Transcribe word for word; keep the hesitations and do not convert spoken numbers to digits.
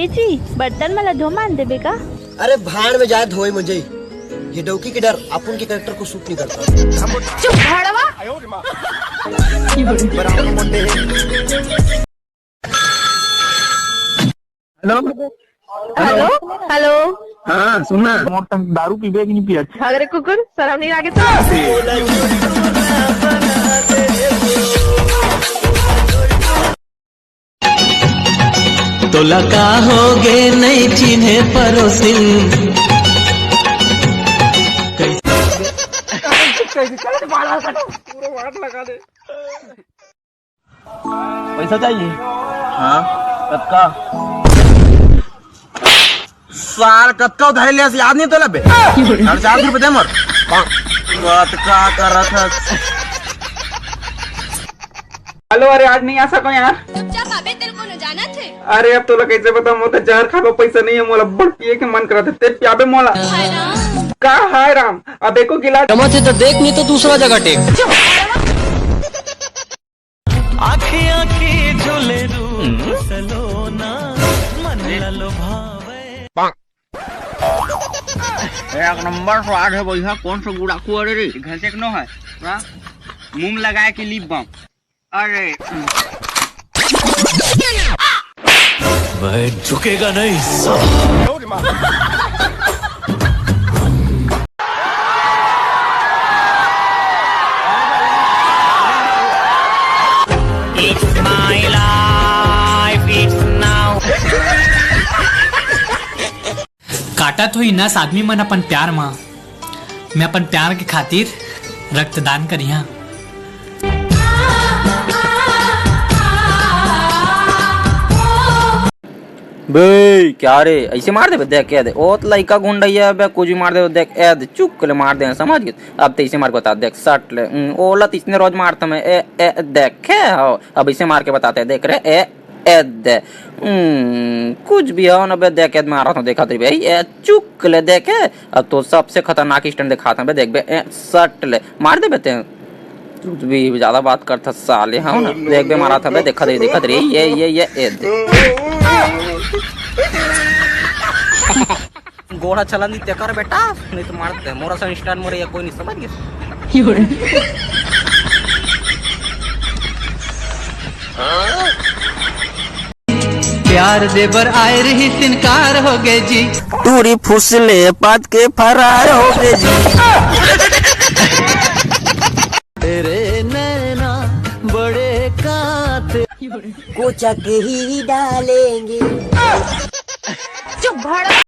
ए जी, बर्तन मन ला धो मान देबे का? अरे भाड़ में जाए धोए मुझे, ये डौकी के डर अपन के कैरेक्टर को सूट नहीं करता। चुप भाड़वा। हेलो। Hello, hello. हाँ, सुनना। मोर संग दारू पीबे कि नहीं पिया? भाग रे कुकुर, शरम नहीं लागे तो? तोला का होगे, नहीं चिन्हे परोसिन। कैसे? पूरा वाट लगा दे। पैसा चाहिए? हाँ। कतका? सार, कतका उधारी लिया, याद नहीं तोला बे? साढ़े चार सौ रुपये दे मोर। कतका करत हस? हेलो, अरे आज नहीं आ सको यार। चुपचाप आबे, तेरे को न जाना थे। अरे अब तोला कैसे बताऊं, मोर तो जहर खाबो पैसा नहीं है, मोला बड़ पिए के मन करत हे, ते पियाबे मोला। हाय राम। का हाय राम? अब एको गिलास। समझ से तो देख, नहीं तो दूसरा जगह टेक। आँखी आँखी झूले रूप सलोना, मन ला लोभावे। एक नंबर स्वाद है भैया, कौन सा गुड़ाखू अरे रे? घसेक नो है, पूरा मुंह में लगाए के लिप बाम। अरे। वह झुकेगा नहीं साला। It's my life, it's now। काटत होई नस आदमी मन अपन प्यार मा, मैं अपन प्यार के खातिर रक्तदान करिहा। बे, क्या रे, ऐसे मार देबे? देख, ए दे, ओ त लइका गुंडइया बे, कुछ भी मार देबे। देख, ए दे, चुक ले मार दे, समझ गे? अब ते ऐसे मार के बता, देख, सट ले, उम, ओला त इसने रोज मारता मैं, ए, ए, देखे हो, अब इसे मार के बताते, देख रे, ए, ए दे, उम, कुछ भी हो ना बे, देख, ए मारा तो देखा तेरी बे, ए, चुक ले, देखे, अब तो सबसे खतरनाक स्टंट दिखाता बे, देख बे, ए, सट ले, मार देबे ते। तू भी ज्यादा बात करता साले, हाँ ना? देख बे, मारा था बे, देखा दे, देखा दे, ये, ये, ये, ये, दे। गोड़ा चलन दी तेकर बेटा, नहीं तो मारते। मोरा सन स्टार मोरे या कोई नहीं समझ गया। प्यार देबर आए रही, इनकार हो गए जी। टूरी फुसले पाद के फरार हो गए जी। तेरे नैना बड़े काते। कोचक ही डालेंगे। चुप भाड़।